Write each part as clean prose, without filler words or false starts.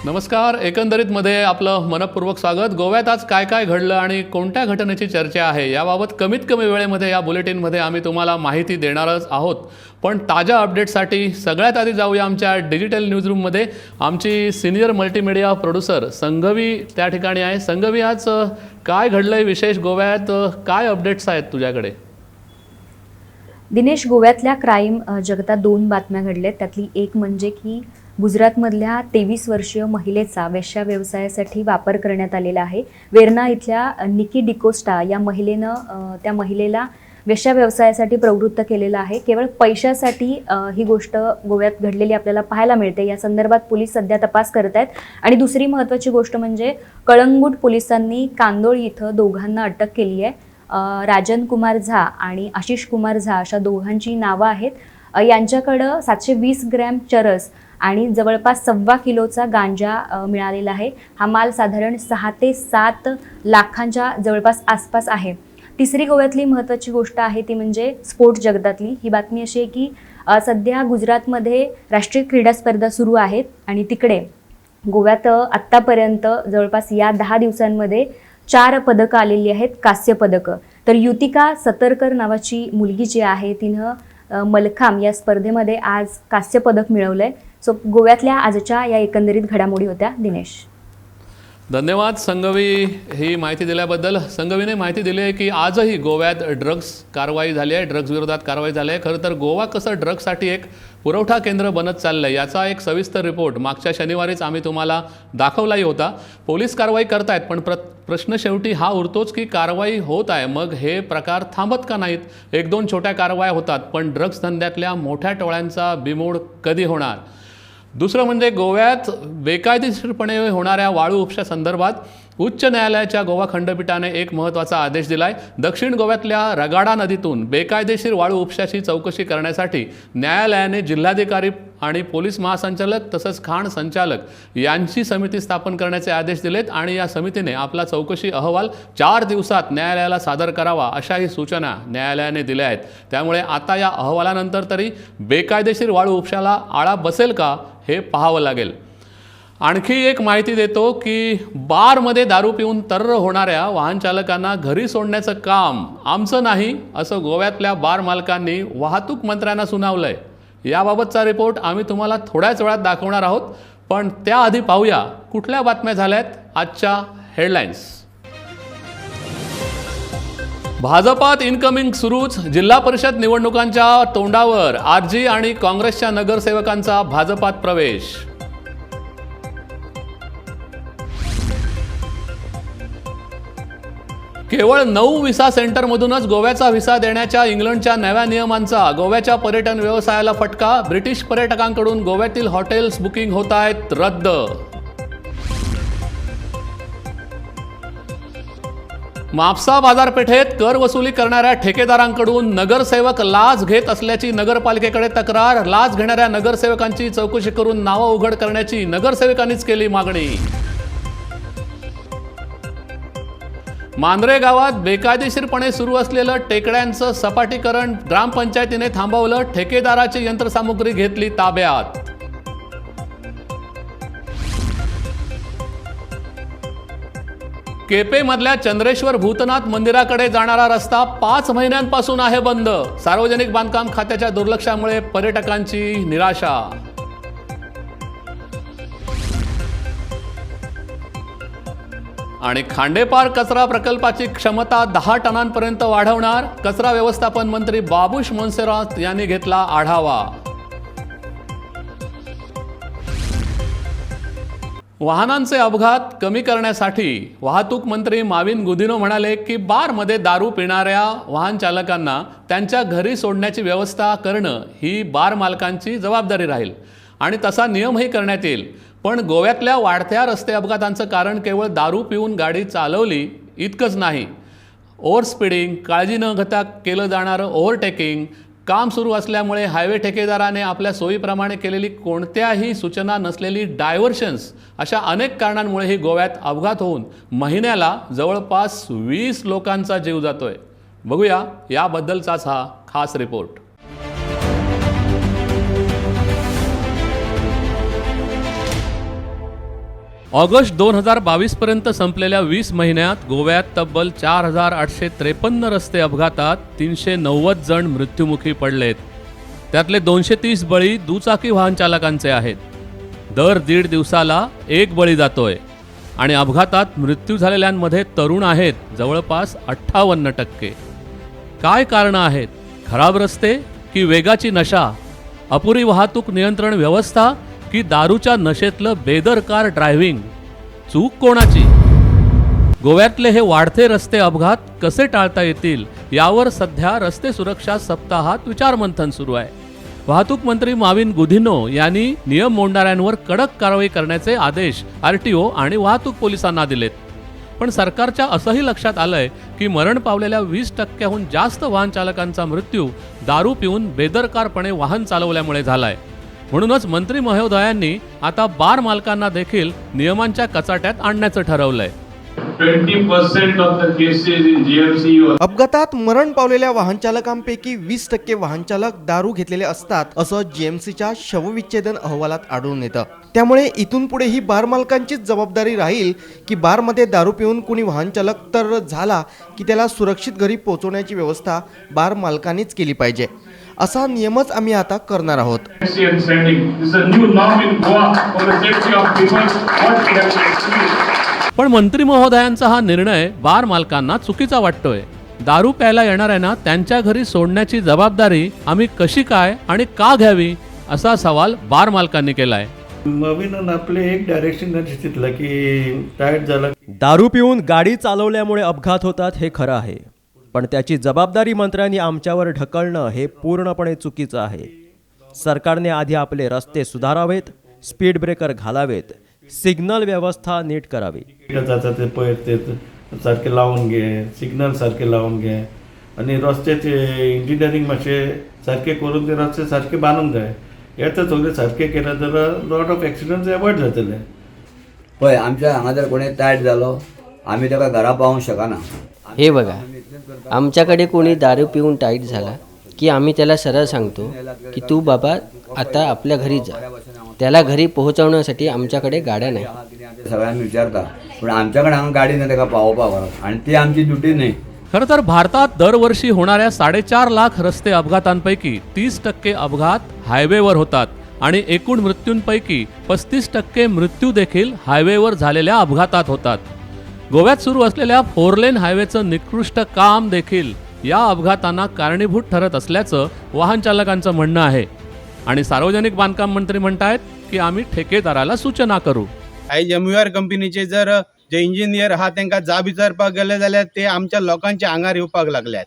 नमस्कार, एकंदरीतमध्ये आपलं मनपूर्वक स्वागत. गोव्यात आज काय काय घडलं आणि कोणत्या घटनेची चर्चा आहे याबाबत कमीत कमी वेळेमध्ये या बुलेटिनमध्ये आम्ही तुम्हाला माहिती देणारच आहोत. पण ताज्या अपडेटसाठी सगळ्यात आधी जाऊया आमच्या डिजिटल न्यूजरूममध्ये. आमची सिनियर मल्टीमीडिया प्रोड्युसर संघवी त्या ठिकाणी आहे. संघवी, आज काय घडलंय विशेष गोव्यात? काय अपडेट्स आहेत तुझ्याकडे? दिनेश, गोव्यातल्या क्राईम जगतात दोन बातम्या घडल्यात. त्यातली एक म्हणजे की गुजरातमधल्या 23 वर्षीय महिलेचा वेश्या व्यवसायासाठी वापर करण्यात आलेला आहे. वेर्ना इथल्या निकी डिकोस्टा या महिलेनं त्या महिलेला वेश्या व्यवसायासाठी प्रवृत्त केलेलं आहे. केवळ पैशासाठी ही गोष्ट गोव्यात घडलेली आपल्याला पाहायला मिळते. या संदर्भात पोलीस सध्या तपास करत आहेत. आणि दुसरी महत्त्वाची गोष्ट म्हणजे कळंगूट पोलिसांनी कांदोळी इथं दोघांना अटक केली आहे. राजन कुमार झा आणि आशिष कुमार झा अशा दोघांची नावं आहेत. यांच्याकडं 720 ग्रॅम चरस आणि जवळपास 1.25 किलोचा गांजा मिळालेला आहे. हा माल साधारण 6 ते 7 लाखांच्या जवळपास आसपास आहे. तिसरी गोव्यातली महत्त्वाची गोष्ट आहे ती म्हणजे स्पोर्ट्स जगतातली. ही बातमी अशी आहे की सध्या गुजरातमध्ये राष्ट्रीय क्रीडा स्पर्धा सुरू आहेत आणि तिकडे गोव्यात आत्तापर्यंत जवळपास या 10 दिवसांमध्ये 4 पदकं आलेली आहेत, कांस्य पदकं. तर युतिका सतरकर नावाची मुलगी जी आहे तिनं मलखांब या स्पर्धेमध्ये आज कांस्य पदक मिळवलं आहे. सो गोव्यातल्या आजच्या या एकंदरीत घडामोडी होत्या. दिनेश. धन्यवाद संघवी ही माहिती दिल्याबद्दल. संघवीने माहिती दिली आहे की आजही गोव्यात ड्रग्ज कारवाई झाली आहे, ड्रग्ज विरोधात कारवाई झाली आहे. खरं तर गोवा कसं ड्रग्जसाठी एक पुरवठा केंद्र बनत चाललं आहे याचा एक सविस्तर रिपोर्ट मागच्या शनिवारीच आम्ही तुम्हाला दाखवलाही होता. पोलीस कारवाई करतायत, पण प्रश्न शेवटी हा उरतोच की कारवाई होत आहे, मग हे प्रकार थांबत का नाहीत? एक दोन छोट्या कारवाया होतात, पण ड्रग्ज धंद्यातल्या मोठ्या टोळ्यांचा बिमोड कधी होणार? दुसरं म्हणजे गोव्यात बेकायदेशीरपणे होणाऱ्या वाळू उपशासंदर्भात उच्च न्यायालयाच्या गोवा खंडपीठाने एक महत्त्वाचा आदेश दिलाय. दक्षिण गोव्यातल्या रगाडा नदीतून बेकायदेशीर वाळू उपशाची चौकशी करण्यासाठी न्यायालयाने जिल्हाधिकारी आणि पोलीस महासंचालक तसंच खाण संचालक यांची समिती स्थापन करण्याचे आदेश दिलेत आणि या समितीने आपला चौकशी अहवाल 4 दिवसात न्यायालयाला सादर करावा अशाही सूचना न्यायालयाने दिल्या आहेत. त्यामुळे आता या अहवालानंतर तरी बेकायदेशीर वाळू उपशाला आळा बसेल का हे पाहावं लागेल. आणखी एक माहिती देतो की बारमध्ये दारू पिऊन तर्र होणाऱ्या वाहनचालकांना घरी सोडण्याचं काम आमचं नाही असं गोव्यातल्या बार मालकांनी वाहतूक मंत्र्यांना सुनावलंय. याबाबतचा रिपोर्ट आम्ही तुम्हाला थोड्याच वेळात दाखवणार आहोत, पण त्याआधी पाहूया कुठल्या बातम्या झाल्यात आजच्या हेडलाईन्स. भाजपात इनकमिंग सुरूच. जिल्हा परिषद निवडणुकांच्या तोंडावर आरजी आणि काँग्रेसच्या नगरसेवकांचा भाजपात प्रवेश. केवळ 9 व्हिसा सेंटरमधूनच गोव्याचा व्हिसा देण्याच्या इंग्लंडच्या नव्या नियमांचा गोव्याच्या पर्यटन व्यवसायाला फटका. ब्रिटिश पर्यटकांकडून गोव्यातील हॉटेल्स बुकिंग होत आहेत रद्द. म्हापसा बाजारपेठेत कर वसुली करणाऱ्या ठेकेदारांकडून नगरसेवक लाच घेत असल्याची नगरपालिकेकडे तक्रार. लाच घेणाऱ्या नगरसेवकांची चौकशी करून नावं उघड करण्याची नगरसेवकांनीच केली मागणी. मांद्रे गावात बेकायदेशीरपणे सुरू असलेलं टेकड्यांचं सपाटीकरण ग्रामपंचायतीने थांबवलं. ठेकेदाराची यंत्रसामुग्री घेतली ताब्यात. केपेमधल्या चंद्रेश्वर भूतनाथ मंदिराकडे जाणारा रस्ता 5 महिन्यांपासून आहे बंद. सार्वजनिक बांधकाम खात्याच्या दुर्लक्षामुळे पर्यटकांची निराशा. आणि खांडेपार कचरा प्रकल्पाची क्षमता 10 टनांपर्यंत वाढवणार. कचरा व्यवस्थापन मंत्री बाबूश मोन्सेरात यांनी घेतला आढावा. वाहनांचे अपघात कमी करण्यासाठी वाहतूक मंत्री माविन गुदिनो म्हणाले की बारमध्ये दारू पिणाऱ्या वाहन चालकांना त्यांच्या घरी सोडण्याची व्यवस्था करणं ही बार मालकांची जबाबदारी राहील आणि तसा नियमही करण्यात येईल. पण गोव्यातल्या वाढत्या रस्ते अपघातांचं कारण केवळ दारू पिऊन गाडी चालवली इतकंच नाही. ओव्हर स्पीडिंग, काळजी न घेता केलं जाणारं ओव्हरटेकिंग, काम सुरू असल्यामुळे हायवे ठेकेदाराने आपल्या सोयीप्रमाणे केलेली कोणत्याही सूचना नसलेली डायव्हर्शन्स अशा अनेक कारणांमुळेही गोव्यात अपघात होऊन महिन्याला जवळपास 20 लोकांचा जीव जातोय. बघूया याबद्दलचाच हा खास रिपोर्ट. ऑगस्ट 2022 पर्यंत संपलेल्या 20 महिन्यात गोव्यात तब्बल 4853 रस्ते अपघातात 390 जण मृत्युमुखी पडलेत. त्यातले 230 बळी दुचाकी वाहन चालकांचे आहेत. दर 1.5 दिवसाला एक बळी जातोय आणि अपघातात मृत्यू झालेल्यांमध्ये तरुण आहेत जवळपास 58%. काय कारणं आहेत? खराब रस्ते की वेगाची नशा, अपुरी वाहतूक नियंत्रण व्यवस्था की दारूच्या नशेतलं बेदरकार ड्रायव्हिंग? चूक कोणाची? गोव्यातले हे वाढते रस्ते अपघात कसे टाळता येतील यावर सध्या रस्ते सुरक्षा सप्ताहात विचारमंथन सुरू आहे. वाहतूक मंत्री माविन गुदिन्हो यांनी नियम मोडणाऱ्यांवर कडक कारवाई करण्याचे आदेश आरटीओ आणि वाहतूक पोलिसांना दिलेत. पण सरकारच्या असंही लक्षात आलंय की मरण पावलेल्या 20%हून जास्त वाहन चालकांचा मृत्यू दारू पिऊन बेदरकारपणे वाहन चालवल्यामुळे झालाय. म्हणूनच मंत्री महोदयांनी आता बार मालकांना देखील नियमांच्या कचाट्यात आणण्याचं ठरवलंय. 20% of the cases in GMC अपघातात मरण पावलेल्या वाहनचालकांपैकी 20% वाहनचालक दारू घेतलेले असतात असं जीएमसीच्या शवविच्छेदन अहवालात आढळून येतं. त्यामुळे इथून पुढे ही बार मालकांचीच जबाबदारी राहील की बारमध्ये दारू पिऊन कुणी वाहनचालक तर झाला की त्याला सुरक्षित घरी पोहोचवण्याची व्यवस्था बार मालकांनीच केली पाहिजे, असा नियमच आम्ही आता करणार आहोत. and sending. This is a new norm in Goa for the safety of people. What we have to achieve. पण मंत्री महोदयांचा हा निर्णय बार मालकांना चुकीचा वाटतोय. दारू प्यायला येणाऱ्यांना त्यांच्या घरी सोडण्याची जबाबदारी आम्ही कशी काय आणि का घ्यावी, असा सवाल बार मालकांनी केलाय. नवीन आपले एक डायरेक्शन चिंतलं की टायट झाला. दारू पिऊन गाडी चालवल्यामुळे अपघात होतात हे खरं आहे, पण त्याची जबाबदारी मंत्र्यांनी आमच्यावर ढकलणं हे पूर्णपणे चुकीचं आहे. सरकारने आधी आपले रस्ते सुधारावेत, स्पीड ब्रेकर घालावेत, सिग्नल व्यवस्था नीट करावी. जाता ते पळय, ते सारके लावून घे, सिग्नल सारके लावून घे आनी रस्त्याचे इंजिनियरींग मातशें सारकें करून ते रस्ते सारके बांदूंक जाय. हें तर सगळें सारकें केलें जाल्यार लॉट ऑफ एक्सिडंट्स एवॉयड जातले. पळय, आमच्या हांगा जर कोणी टायट जालो, आमी ताका घरा पावोवंक शकना. हे बघा, आमच्याकडे कोणी दारू पिऊन टाईट झाला की आम्ही त्याला सरळ सांगतो की तू बाबा आता आपल्या घरी जा. त्याला घरी पोहोचवण्यासाठी आमच्याकडे गाड्या नाही. सगळ्यांना विचारता, पूण आमच्या कडेन हांगा गाडी ना ताका पावोवपाक व्हरोन, आनी ती आमची ड्युटी न्ही. खरं तर भारतात दरवर्षी होणाऱ्या 4.5 लाख रस्ते अपघातांपैकी 30% अपघात हायवेवर होतात आणि एकूण मृत्यूंपैकी 35% मृत्यू देखील हायवेवर झालेल्या अपघातात होतात. गोव्यात सुरू असलेल्या फोर लेन हायवेचं निकृष्ट काम देखील या अपघातांना कारणीभूत ठरत असल्याचं वाहन चालकांचं म्हणणं आहे आणि सार्वजनिक बांधकाम मंत्री म्हणतायत की आम्ही ठेकेदाराला सूचना करू. आयज एमयूआर कंपनीचे जर जे इंजिनियर आहा तांकां जाब विचारपाक गेले जाल्यार ते आमच्या लोकांच्या आंगार येवपाक लागल्यात.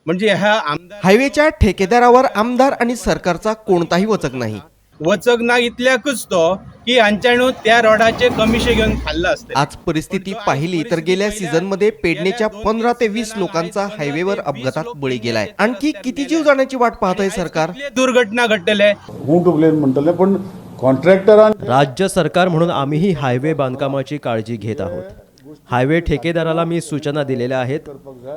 म्हणजे ह्या आमदार हायवेच्या ठेकेदारावर आमदार आणि सरकारचा कोणताही वचक नाही. वचक ना इतल्याकूच तो की हांच्यानू त्या रोडाचे कमिशन घेवन खाल्लं आसतलें. आज परिस्थिती पाहिली तर गेल्या सीझनमध्ये पेडणेच्या 15 ते 20 लोकांचा हायवेवर अपघातात बळी गेलाय. आणखी किती जीव जाण्याची वाट पाहत आहे सरकार? कितले दुर्घटना घडटले. हू टू ब्लेम म्हणटले, पण कॉन्ट्रॅक्टरान राज्य सरकार म्हणून आम्हीही हायवे बांधकामाची काळजी घेत आहोत. हायवे ठेकेदाराला मी सूचना दिलेल्या आहेत.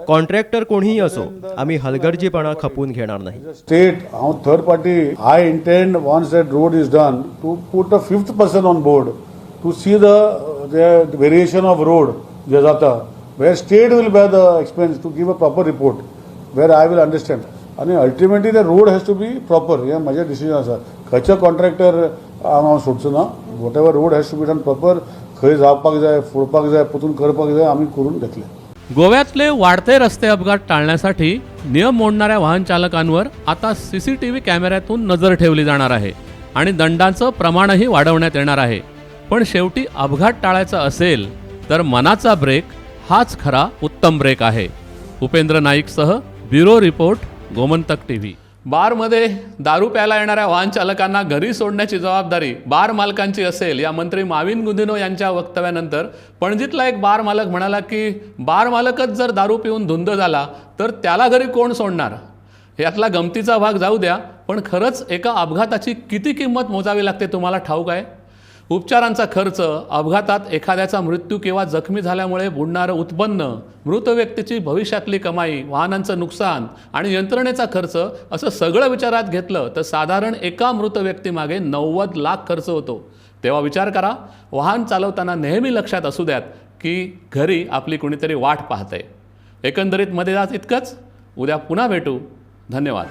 कॉन्ट्रॅक्टर कोणीही असो, आम्ही हलगर्जीपणा खपवून घेणार नाही. स्टेट हांव third party, I intend, once that road is done, to put a fifth person on board to see the variation of road जे जाता, where state will bear the expense to give a proper report where I will understand. आनी ultimately the road has to be proper, हें म्हजें decision आसा. खंयचो contractor हांव सोडचो ना. Whatever road has to be done proper, खंय जावपाक जाय, फोडपाक जाय, परतून करपाक जाय, आमी करून घेतले. गोव्यातले वाढते रस्ते अपघात टाळण्यासाठी नियम मोडणाऱ्या वाहन चालकांवर आता सीसीटीव्ही कॅमेऱ्यातून नजर ठेवली जाणार आहे आणि दंडाचं प्रमाणही वाढवण्यात येणार आहे. पण शेवटी अपघात टाळायचा असेल तर मनाचा ब्रेक हाच खरा उत्तम ब्रेक आहे. उपेंद्र नाईकसह ब्युरो रिपोर्ट, गोमंतक टीव्ही. बारमध्ये दारू प्यायला येणाऱ्या वाहन चालकांना घरी सोडण्याची जबाबदारी बार मालकांची असेल, या मंत्री माविन गुदिन्हो यांच्या वक्तव्यानंतर पणजीतला एक बार मालक म्हणाला की बार मालकच जर दारू पिऊन धुंद झाला तर त्याला घरी कोण सोडणार? यातला गमतीचा भाग जाऊ द्या, पण खरंच एका अपघाताची किती किंमत मोजावी लागते तुम्हाला ठाऊक आहे? उपचारांचा खर्च, अपघातात एखाद्याचा मृत्यू किंवा जखमी झाल्यामुळे बुडणारं उत्पन्न, मृत व्यक्तीची भविष्यातली कमाई, वाहनांचं नुकसान आणि यंत्रणेचा खर्च, असं सगळं विचारात घेतलं तर साधारण एका मृत व्यक्तीमागे 90 लाख खर्च होतो. तेव्हा विचार करा, वाहन चालवताना नेहमी लक्षात असू द्यात की घरी आपली कुणीतरी वाट पाहते. एकंदरीत मध्ये आज इतकंच. उद्या पुन्हा भेटू. धन्यवाद.